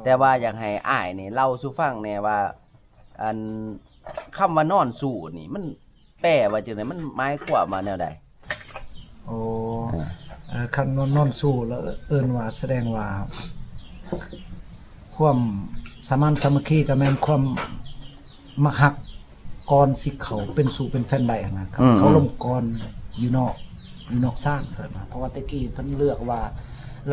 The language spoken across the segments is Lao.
ແຕ່ວ່າຢາກໃຫ້ອ້າຍນີ້ເລົ່າສູ່ຟັງແດ່ວ່າ ອັນ ຄຳວ່ານອນຊູ້ນີ້ ມັນແປວ່າຈັ່ງໃດ? ມັນໝາຍຄວາມວ່າແນວໃດ? ໂອ້ ເອີ ເອີ ຄຳນອນ ນອນຊູ້ລະເອີ້ນວ່າ ສະແດງວ່າ ຄວາມສາມັນສາມັກຄີ ກໍແມ່ນຄວາມມັກຮັກ ກ່ອນຊິເຂົ້າເປັນຊູ້ເປັນແຟນໄດ້ຫັ້ນນະ ອືມ ເຂົາລົມກ່ອນຢູ່ນອກ ຢູ່ນອກຊານເພິ່ນນະ ເພາະວ່າແຕ່ກີ້ເພິ່ນເລືອກວ່າ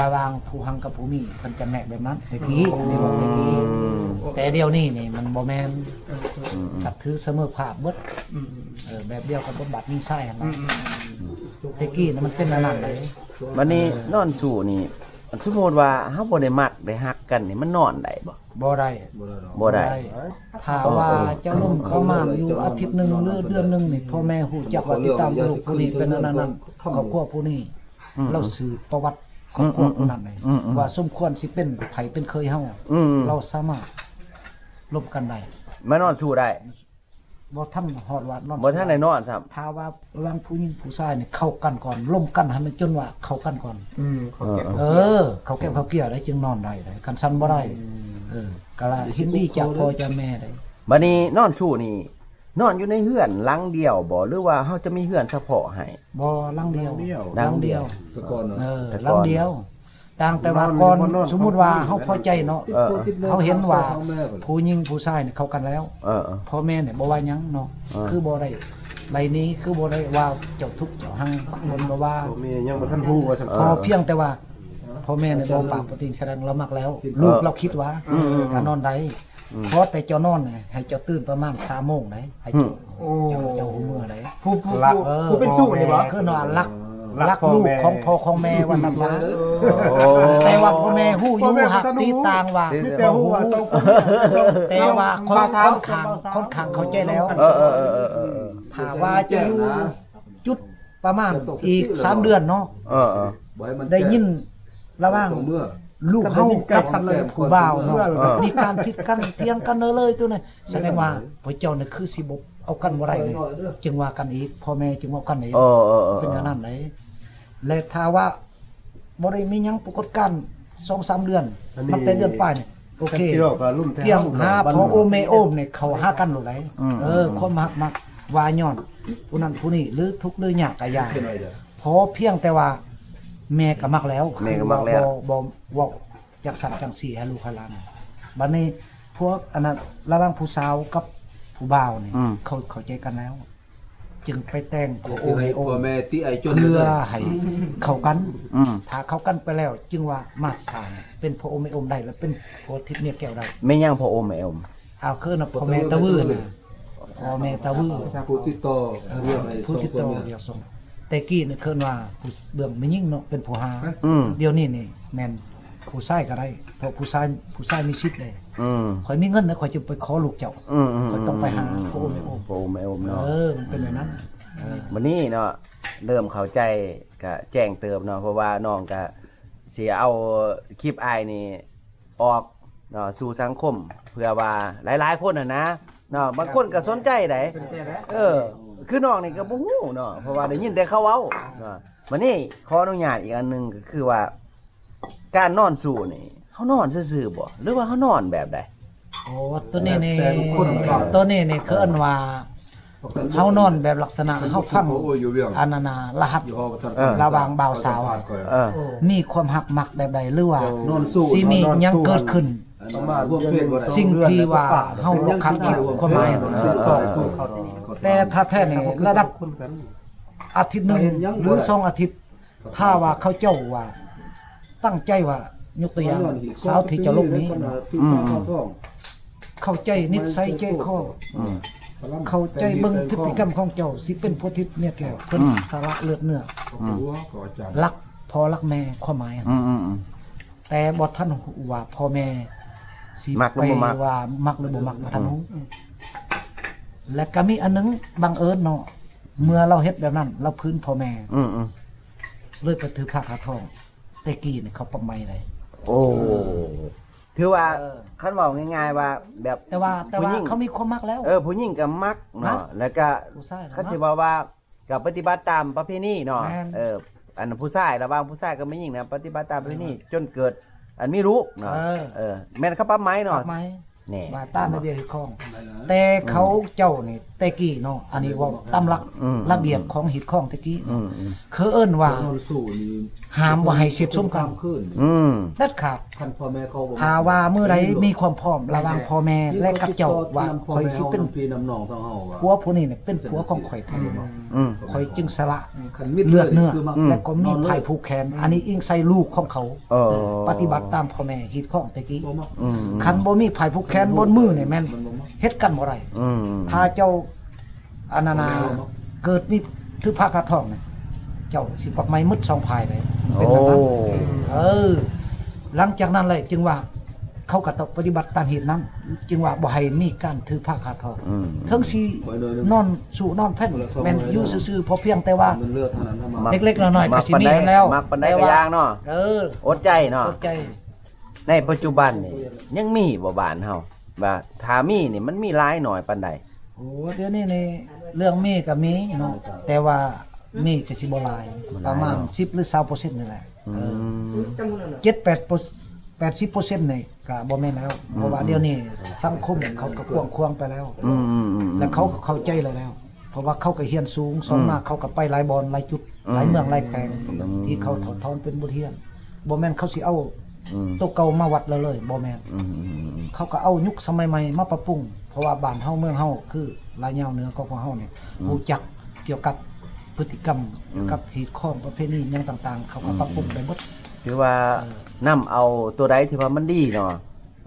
ລະຫວ່າງຜູ້ຮັ່ງກັບຜູ້ມີ ເພິ່ນຈະແນະແບບນັ້ນແຕ່ກີ້ ອືມ ແຕ່ດຽວນີ້ນີ້ມັນບໍ່ແມ່ນ ອືມ ກັບຖືສະເໝີພາບເບິດ ອືມ ເອີ ແບບດຽວກັບບົດບາດຍິງຊາຍຫັ້ນນະ ອືມ ແຕ່ກີ້ນະມັນເປັນອັນນັ້ນເດ້ ບັດນີ້ນອນຊູ້ນີ້ ສົມມຸດວ່າເຮົາບໍ່ໄດ້ມັກໄດ້ຮັກກັນນີ້ ມັນນອນໄດ້ບໍ່? ບໍ່ໄດ້ ບໍ່ໄດ້ດອກ ບໍ່ໄດ້ ບໍ່ໄດ້ ຖ້າວ່າ ເອີ ເຈົ້າລົມປະມານຢູ່ອາທິດໜຶ່ງ ຫຼື ເດືອນໜຶ່ງນີ້ ພໍ່ແມ່ຮູ້ຈັກວ່າຕິດຕາມລູກຜູ້ນີ້ເປັນອັນນັ້ນ ຄອບຄົວຜູ້ນີ້ ອືມ ລາວສືບປະຫວັດຄອບຄົວ ອືມ ຜູ້ນັ້ນ ອືມ ອືມ ວ່າສົມຄວນຊິເປັນໃຜເປັນເຂີຍເຮົາ ອືມ ລາວສາມາດລົມກັນໄດ້ ມານອນຊູ້ໄດ້. ບໍ່ທັນຮອດວ່ານອນ ບໍ່ທັນໄດ້ນອນຊ້ຳ ຖ້າວ່າລະຫວ່າງຜູ້ຍິງຜູ້ຊາຍນີ້ເຂົ້າກັນກ່ອນ ລົມກັນໃຫ້ມັນຈົນວ່າເຂົ້າກັນກ່ອນ ອືມ ເຂົ້າແກ້ວ ເອີ ເຂົ້າແກ້ວເຂົ້າເກືອໄດ້ຈຶ່ງນອນໄດ້ ຄັນຊັ້ນບໍ່ໄດ້ ອືມ ເອີ ກະລະເຫັນດີຈາກພໍ່ຈາກແມ່ໄດ້ ບັດນີ້ນອນຊູ້ນີ້ ນອນຢູ່ໃນເຮືອນຫຼັງດຽວບໍ່ ຫຼືວ່າເຮົາຈະມີເຮືອນສະເພາະໃຫ້? ບໍ່ ຫຼັງດຽວ ຫຼັງດຽວ ຫຼັງດຽວ ແຕ່ກ່ອນນະ ເອີ ແຕ່ກ່ອນ ຫຼັງດຽວ ຕ່າງແຕ່ວ່າກ່ອນ ນອນ ສົມມຸດວ່າເຮົາພໍໃຈເນາະ ເອີ ເຮົາເຫັນວ່າຜູ້ຍິງຜູ້ຊາຍນີ້ເຂົ້າກັນແລ້ວ ເອີ ພໍ່ແມ່ນີ້ບໍ່ວ່າຫຍັງເນາະ ເອີ ຄືບໍ່ໄດ້ໄລ່ໜີ ຄືບໍ່ໄດ້ວ່າເຈົ້າທຸກເຈົ້າຮັ່ງ ເພິ່ນບໍ່ວ່າ ພໍ່ແມ່ຍັງບໍ່ທັນຮູ້ວ່າຊັ້ນ ເອີ ຂໍພຽງແຕ່ວ່າພໍ່ແມ່ນີ້ບໍ່ປາກບໍ່ຕີງ ສະແດງລາວມັກແລ້ວ ເອີ ລູກລາວຄິດວ່າ ອືມ ກະນອນໄດ້ ອືມ ຂໍແຕ່ເຈົ້ານອນໃຫ້ເຈົ້າຕື່ນປະມານສາມໂມງໃດ ໃຫ້ເຈົ້າ ອືມ ເຈົ້າ ເຈົ້າຮູ້ເມື່ອໃດ ຜູ້ ຜູ້ ຜູ້ເປັນຊູ້ນີ້ບໍ່? ຄືນອນລັກ ລັກລູກຂອງພໍ່ຂອງແມ່ວ່າຊັ້ນຊະ ໂອ້ ແຕ່ວ່າພໍ່ແມ່ຮູ້ຢູ່ ຮັກຕິດຕ່າງວ່າ ມີແຕ່ຮູ້ວ່າສອງຄົນ ແຕ່ວ່າຂ້ອນຂ້າງ ຂ້ອນຂ້າງເຂົ້າໃຈແລ້ວ ເອີ ເອີ ເອີ ເອີ ເອີ ຖ້າວ່າຈະຢູ່ຈຸດປະມານອີກສາມເດືອນເນາະ ເອີ ເອີ ໄດ້ຍິນລະຫວ່າງລູກເຮົາກັບຜູ້ບ່າວເນາະ ເອີ ມີການຜິດກັນຖຽງກັນເລີຍໂຕນີ້ ສະແດງວ່າພວກເຈົ້ານີ້ຄືຊິບໍ່ເອົາກັນບໍ່ໄດ້ເລີຍ ຈຶ່ງວ່າກັນອີກ ພໍ່ແມ່ຈຶ່ງເວົ້າກັນອີກ ເອີ ເອີ ເປັນແນວນັ້ນເດ້ ແລະ ຖ້າວ່າບໍ່ໄດ້ມີຫຍັງປາກົດການສອງສາມເດືອນ ນັບແຕ່ເດືອນປາຍນີ້ ໂອເຄ ກຽມຫາພໍ່ໂອມແມ່ໂອມນີ້ ເຂົ້າຫາກັນໂລດໃດ ອືມ ເອີ ຄວາມຮັກມັກວ່າຍ້ອນຜູ້ນັ້ນຜູ້ນີ້ ຫຼື ທຸກຫຼືຍາກກະຢ່າ ຂໍພຽງແຕ່ວ່າແມ່ກະມັກແລ້ວ ແມ່ກະມັກແລ້ວ ບໍ່ ບໍ່ເວົ້າ ຈັ່ງຊັ້ນຈັ່ງຊີ້ໃຫ້ລູກໃຫ້ຫຼານ ບັດນີ້ພວກອັນນັ້ນ ລະຫວ່າງຜູ້ສາວກັບຜູ້ບ່າວນີ້ ອືມ ເຂົາເຂົ້າໃຈກັນແລ້ວ ຈຶ່ງໄປແຕ່ງພໍ່ໂອມແມ່ໂອມ ເພື່ອໃຫ້ເຂົ້າກັນ ອືມ ຖ້າເຂົ້າກັນໄປແລ້ວ ຈຶ່ງວ່າມາສ້າງເປັນພໍ່ໂອມແມ່ໂອມໄດ້ ແລ້ວເປັນຜົວທິບເມຍແກ້ວໄດ້ ແມ່ນຫຍັງພໍ່ໂອມແມ່ໂອມ? ອ້າວ ຄືນະ ພໍ່ແມ່ຕາວືນະ ພໍ່ແມ່ຕາວື ຜູ້ຕິດຕໍ່ ເອີ ຜູ້ຕິດຕໍ່ດຽວສົ່ງ ແຕ່ກີ້ນີ້ເອີ້ນວ່າຜູ້ເບື້ອງແມ່ຍິງເນາະ ເປັນຜູ້ຫາ ອືມ ດຽວນີ້ນີ້ແມ່ນຜູ້ຊາຍກໍໄດ້ ເພາະຜູ້ຊາຍ ຜູ້ຊາຍມີສິດເດ້ ອືມ ຂ້ອຍມີເງິນແລ້ວ ຂ້ອຍຈຶ່ງໄປຂໍລູກເຈົ້າ ອືມໆໆ ຂ້ອຍຕ້ອງໄປຫາ ອືມ ພໍ່ໂອມແມ່ໂອມ ພໍ່ໂອມແມ່ໂອມເນາະ ເອີ ມັນເປັນແບບນັ້ນ ເອີ ມື້ນີ້ເນາະ ເລີ່ມເຂົ້າໃຈ ກະແຈ້ງເຕີບເນາະ ເພາະວ່ານ້ອງກະຊິເອົາຄລິບອ້າຍນີ້ ອອກເນາະສູ່ສັງຄົມ ເພື່ອວ່າຫຼາຍໆຄົນຫັ້ນນະເນາະ ບາງຄົນກໍສົນໃຈໃດ ສົນໃຈແຫຼະ ເອີ ຄືນ້ອງນີ້ກໍບໍ່ຮູ້ເນາະ ເພາະວ່າໄດ້ຍິນແຕ່ເຂົາເວົ້າເນາະ ບາດນີ້ຂໍອະນຸຍາດອີກອັນໜຶ່ງ ກໍຄືວ່າ ການນອນຊູ້ນີ້ ເຮົານອນຊື່ໆບໍ່ ຫຼືວ່າເຮົານອນແບບໃດ? ໂອ້ ໂຕນີ້ນີ້ ແຕ່ບຸກຄົນ ໂຕນີ້ນີ້ເອີ້ນວ່າ ເຮົານອນແບບລັກສະນະເຮົາຟັງອັນນັ້ນນະ ລະຫັດ ເອີ ລະຫວ່າງບ່າວສາວ ເອີ ມີຄວາມຮັກມັກແບບໃດ ຫຼືວ່າຊິມີຫຍັງເກີດຂຶ້ນ ສິ່ງທີ່ວ່າເຮົາບໍ່ຄາດຄິດຄວາມໝາຍ ແຕ່ຖ້າແທ້ນີ້ລະດັບອາທິດໜຶ່ງ ຫຼືສອງອາທິດ ຖ້າວ່າເຂົາເຈົ້າວ່າຕັ້ງໃຈວ່າ ຍົກຕົວຢ່າງ ສາວທີ່ເຈົ້າລົມນີ້ ອືມ ເຂົ້າໃຈນິດໄສໃຈຄໍ ອືມ ເຂົ້າໃຈເບິ່ງພຶດຕິກຳຂອງເຈົ້າ ຊິເປັນຜົວທິບເມຍແກ້ວ ເພິ່ນ ອືມ ສະຫຼະເລືອດເນື້ອ ອືມ ຮັກພໍ່ຮັກແມ່ ຄວາມໝາຍ ອືມໆໆ ແຕ່ບໍ່ທັນຮູ້ວ່າພໍ່ແມ່ຊິ ມັກຫຼືບໍ່ມັກ ໄປວ່າມັກຫຼືບໍ່ມັກ ບໍ່ທັນຮູ້ ອືມ ແລະກະມີອັນໜຶ່ງ ບັງເອີນເນາະ ເມື່ອລາວເຮັດແບບນັ້ນ ລາວຜືນພໍ່ແມ່ ອືມໆ ເລີຍໄປຖືພາຄາທອງ ແຕ່ກີ້ນີ້ເຂົາປັບໃໝໃດ໋ ໂອ້ ເອີ ຖືວ່າ ເອີ ຄັນເວົ້າງ່າຍໆວ່າແບບ ແຕ່ວ່າ ແຕ່ວ່າເຂົາມີຄວາມມັກແລ້ວ ເອີ ຜູ້ຍິງກໍມັກເນາະ ແລ້ວກໍຜູ້ຊາຍກໍມັກ ຄັນຊິເວົ້າວ່າ ກໍປະຕິບັດຕາມປະເພນີເນາະ ແມ່ນ ເອີ ອັນຜູ້ຊາຍ ລະຫວ່າງຜູ້ຊາຍກັບແມ່ຍິງນະ ປະຕິບັດຕາມປະເພນີ ແມ່ນ ຈົນເກີດ ອັນມີລູກເນາະ ເອີ ເອີ ແມ່ນເຂົາປັບໃໝເນາະ ປັບໃໝ ແນ່ ວ່າຕາມລະບຽບຮີດຄອງ ແຕ່ເຂົາເຈົ້ານີ້ແຕ່ກີ້ເນາະ ອັນນີ້ເວົ້າຕາມຫຼັກ ອືມ ລະບຽບຂອງຮີດຄອງແຕ່ກີ້ ອືມ ເຂົາເອີ້ນວ່າ ຫ້າມບໍ່ໃຫ້ເສບສົມກັນ ອືມ ເດັດຂາດ ຄັນພໍ່ແມ່ເຂົາບໍ່ ຖ້າວ່າມື້ໃດມີຄວາມພ້ອມລະຫວ່າງພໍ່ແມ່ ແລະ ກັບເຈົ້າ ວ່າຂ້ອຍຊິເປັນຜົວຜູ້ນີ້ ເປັນຜົວຂອງຂ້ອຍແທ້ ອືມ ຂ້ອຍຈຶ່ງສະຫຼະ ເລືອດເນື້ອ ແລະ ກໍມີໄພຜູກແຂນ ອັນນີ້ອີງໃສ່ລູກຂອງເຂົາ ເອີ ປະຕິບັດຕາມພໍ່ແມ່ຮີດຄອງແຕ່ກີ້ ອືມ ຄັນບໍ່ມີໄພຜູກແຂນບົນມືນີ້ແມ່ນເຮັດກັນບໍ່ໄດ້ ອືມ ຖ້າເຈົ້າ ອັນນັ້ນນະ ເກີດມີຖືພະຄາດທອງນີ້ ເຈົ້າຊິປັບໃໝໝົດສອງຝ່າຍເດ້ ເປັນແບບນັ້ນ ໂອ້ ເອີ ຫຼັງຈາກນັ້ນແຫຼະຈຶ່ງວ່າ ເຂົາກໍຕ້ອງປະຕິບັດຕາມຮີດນັ້ນ ຈຶ່ງວ່າບໍ່ໃຫ້ມີການຖືພະຄາດທອງ ອືມ ເຖິງຊິນອນສູ້ນອນແຜ່ນ ແມ່ນຢູ່ຊື່ໆ ພໍພຽງແຕ່ວ່າ ເລັກໆນ້ອຍໆກໍຊິມີຫັ້ນແລ້ວ ມັກປານໃດກໍຢ່າງເນາະ ເອີ ອົດໃຈເນາະ ອົດໃຈ ໃນປັດຈຸບັນນີ້ຍັງມີບໍ່ບ້ານເຮົາ ວ່າຖ້າມີນີ້ມັນມີຫຼາຍໜ້ອຍປານໃດ? ໂອ້ ດຽວນີ້ນີ້ເລື່ອງມີກໍມີເນາະ ແຕ່ວ່າມີກໍຊິບໍ່ຫຼາຍ ປະມານສິບຫຼືຊາວເປີເຊັນນີ້ແຫຼະ ອືມ ເອີ ເຈັດແປດ ແປດສິບເປີເຊັນນີ້ກໍບໍ່ແມ່ນແລ້ວ ເພາະວ່າ ອືມ ດຽວນີ້ສັງຄົມເຂົາກໍກວ້າງຂວາງໄປແລ້ວ ອືມ ແລະ ເຂົາກໍເຂົ້າໃຈແລ້ວ ເພາະວ່າເຂົາກໍຮຽນສູງ ສ່ວນມາກເຂົາກໍໄປຫຼາຍບ່ອນຫຼາຍຈຸດ ອືມ ຫຼາຍເມືອງຫຼາຍແຂວງ ອືມ ທີ່ເຂົາຖອດຖອນເປັນບົດຮຽນ ບໍ່ແມ່ນເຂົາຊິເອົາ ອືມ ໂຕເກົ່າມາວັດລະເລີຍ ບໍ່ແມ່ນ ອືມ ເຂົາກໍເອົາຍຸກສະໄໝໃໝ່ມາປັບປຸງ ເພາະວ່າບ້ານເຮົາເມືອງເຮົາ ຄືລາຍຍາວເໜືອຂອງພວກເຮົານີ້ ອືມ ຮູ້ຈັກກ່ຽວກັບພຶດຕິກຳ ອືມ ກັບຮີດຄອງປະເພນີຫຍັງຕ່າງໆ ເຂົາກໍ ອືມ ປັບປຸງໄດ້ໝົດ ຖືວ່າ ເອີ ນຳເອົາຕົວໃດທີ່ວ່າມັນດີເນາະ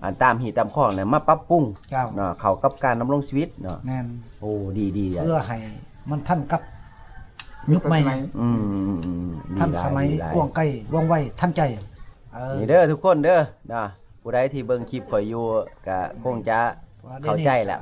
ອັນຕາມຮີດຕາມຄອງນີ້ມາປັບປຸງ ເຈົ້າ ເນາະ ເຂົ້າກັບການດຳລົງຊີວິດເນາະ ແມ່ນ ໂອ້ ດີໆ ເພື່ອໃຫ້ມັນທັນກັບຍຸກໃໝ່ ອືມ ທັນສະໄໝ ດີຫຼາຍ ດີຫຼາຍ ກວ້າງໄກ ວ່ອງໄວ ທັນໃຈ ເອີ ນີ້ເດີທຸກຄົນເດີ ເນາະ ຜູ້ໃດທີ່ເບິ່ງຄລິບຂ້ອຍຢູ່ ກະຄົງຈະເຂົ້າໃຈແຫຼະ